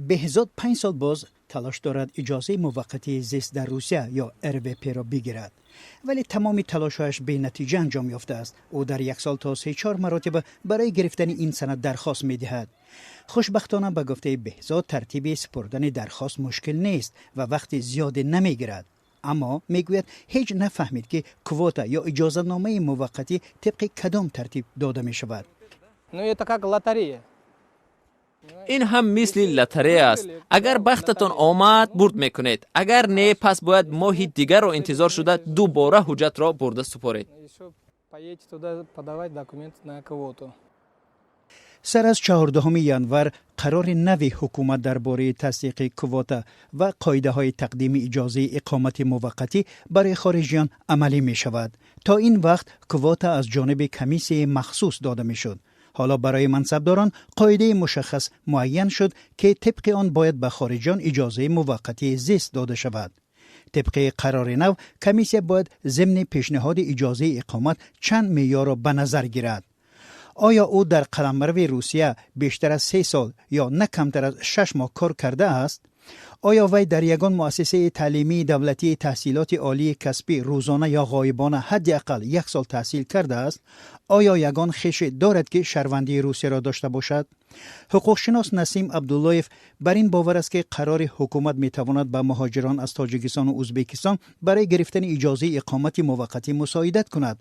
Беҳзод 5 сол боз талош дорад иҷозаи муваққатии зист дар Русия ё РВП-ро бигирад, вале тамоми талошҳояш бенатиҷа анҷом ёфтааст. Ӯ дар як сол то се-чор маротиба барои гирифтани ин санад дархост медиҳад. Хушбахтона, ба гуфтаи Беҳзод, тартиби супурдани дархост мушкил нест ва вақти зиёде намегирад. Аммо мегӯяд, ҳеҷ нафаҳмид, ки квота ё иҷозатномаи муваққатӣ тибқи кадом тартиб дода мешавад. Ну, это как лотерея. Ин ҳам мисли лотерея аст. Агар бахтатон омад, бурд мекунед, агар не, пас бояд моҳи дигарро интизор шуда, дубора ҳуҷҷатро бурда супоред. Ещё поедете туда подавать документы на квоту. Сар аз 14 январ қарори нави ҳукумат дар бораи тасдиқи квота ва қоидаҳои тақдими иҷозаи иқомати муваққатӣ барои хориҷиён амалӣ мешавад. То ин вақт квота аз ҷониби комиссияи махсус дода мешуд. Ҳоло барои мансабдорон қоидаи мушаххас муайян шуд, ки тибқи он бояд ба хориҷиён иҷозаи муваққатии зист дода шавад. Тибқи қарори нав, комиссия бояд зимни пешниҳоди иҷозаи иқомат чанд меъёрро ба назар гирад: оё ӯ дар қаламрави Русия бештар аз 3 сол ё на камтар аз 6 моҳ кор кардааст, оё вай дар ягон муассисаи таълимии давлатии таҳсилоти олии касбӣ рӯзона ё ғоибона ҳадди ақал як сол таҳсил кардааст, оё ягон хеше дорад, ки шаҳрвандии Русияро дошта бошад. Ҳуқуқшинос Насим Абдуллоев бар ин бовар аст, ки қарори ҳукумат метавонад ба муҳоҷирон аз Тоҷикистону Ӯзбекистон барои гирифтани иҷозаи иқомати муваққатӣ мусоидат кунад.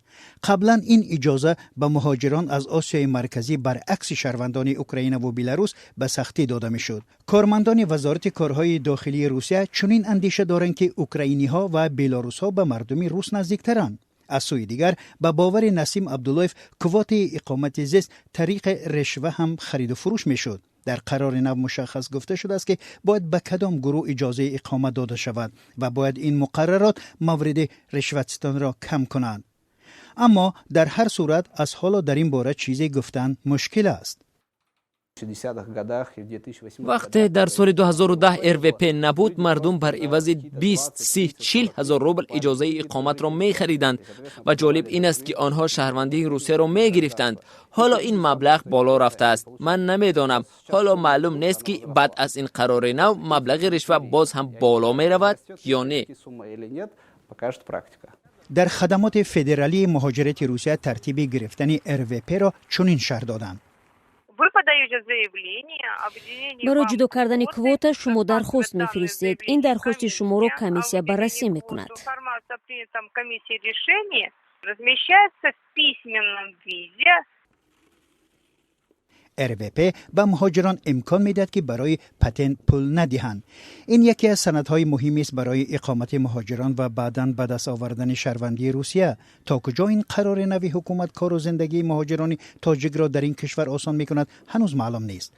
Қаблан ин иҷоза ба муҳоҷирон аз Осиёи Марказӣ, баръакси шаҳрвандони Украинаву Беларус, ба сахтӣ дода мешуд. Кормандони Вазорати корҳои дохилии Русия чунин андеша доранд, ки украиниҳо ва белорусҳо ба мардуми рус наздиктаранд. Аз сӯи дигар, ба бовари Насим Абдуллоев, квотаи иқомати зист тариқи ришва ҳам хариду фурӯш мешуд. Дар қарори нав мушаххас гуфта шудааст, ки бояд ба кадом гурӯҳ иҷозаи иқомат дода шавад ва бояд ин муқаррарот мавриди ришватстонро кам кунанд. Аммо дар ҳар сурат аз ҳоло дар ин бора чизе гуфтан мушкил аст. Вақте дар соли 2010 РВП набуд, мардум бар ивази 20, 30, 40 ҳазор рубл иҷозаи иқоматро мехариданд ва ҷолиб ин аст, ки онҳо шаҳрвандии Русияро мегирифтанд. Ҳоло ин маблағ боло рафтааст. Ман намедонам, ҳоло маълум нест, ки баъд аз ин қарори нав маблағи ришва боз ҳам боло меравад ё не. Дар Хадамоти федералии муҳоҷирати Русия тартиби гирифтани РВП-ро чунин шарҳ доданд. Барои ҷудо кардани квота шумо дархост мефиристед. Ин дархости шуморо комиссия баррасӣ мекунад. Размещается в письменном виде. РВП ба муҳоҷирон имкон медиҳад, ки барои патент пул надиҳанд. Ин яке аз санадҳои муҳимест барои иқомати муҳоҷирон ва баъдан ба даст овардани шаҳрвандии Русия. То куҷо ин қарори нави ҳукумат кору зиндагии муҳоҷирони тоҷикро дар ин кишвар осон мекунад, ҳанӯз маълум нест.